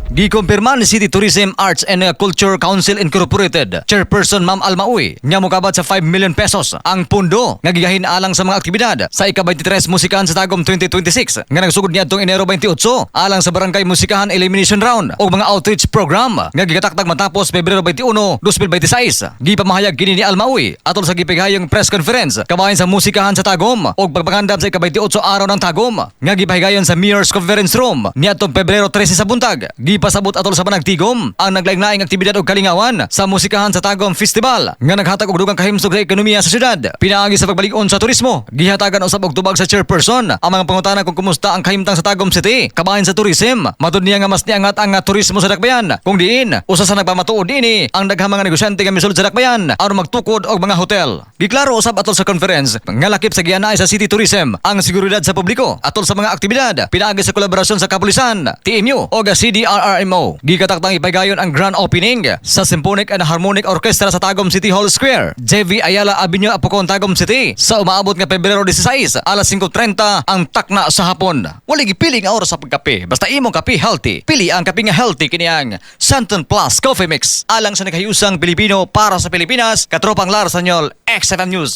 Gikumpirma ni City Tourism Arts and Culture Council Incorporated Chairperson Ma'am Alma Uy nga mokabat sa ₱5 million ang pundo nga gigahin alang sa mga aktibidad sa ika-23 Musikahan sa Tagum 2026 nga nagsugod niadtong Enero 28 alang sa Barangay Musikahan Elimination Round ug mga outreach program nga gigatakdag matapos Pebrero 21, 2026. Gipamahayag kini ni Alma Uy atol sa gipighayong press conference kabahin sa Musikahan sa Tagum ug pagpangandam sa ika-28 Araw ng Tagum nga gipahigayon sa Mayor's Conference Room niadtong Pebrero 13 sa buntag. Gipasabot atol sa panagtigom ang naglaing-laing aktibidad og kalingawan sa Musikahan sa Tagum Festival nga naghatag og dugang kahimsog sa ekonomiya sa syudad. Pinaagi sa pagbalig-on sa turismo, gihatagan usab og tubag sa chairperson ang mga pangutana kung kumusta ang kahimtang sa Tagum City kabahin sa tourism. Matud niya nga mas niangat ang turismo sa dakbayan kung diin usa sa nagpamatuod niini ang daghang mga negosyante nga misulod sa dakbayan aron magtukod og mga hotel. Giklaro usab atol sa conference nga lakip sa gianay sa City Tourism ang seguridad sa publiko atol sa mga aktibidad pinaagi sa kolaborasyon sa kapulisan, TMU o CDRRMO. Gikataktang ipagayon ang grand opening sa Symphonic and Harmonic Orchestra sa Tagum City Hall Square, JV Ayala Avenue, Apokon, Tagum City sa umaabot nga Pebrero 16, alas 5:30 ang takna sa hapon. Wala gipili nga oras sa pagkape. Basta imong kape healthy. Pili ang kape nga healthy, kini ang Santon Plus Coffee Mix. Alang sa nagahiyusang Pilipino para sa Pilipinas, Katropang Lar Sanyol, XFM News.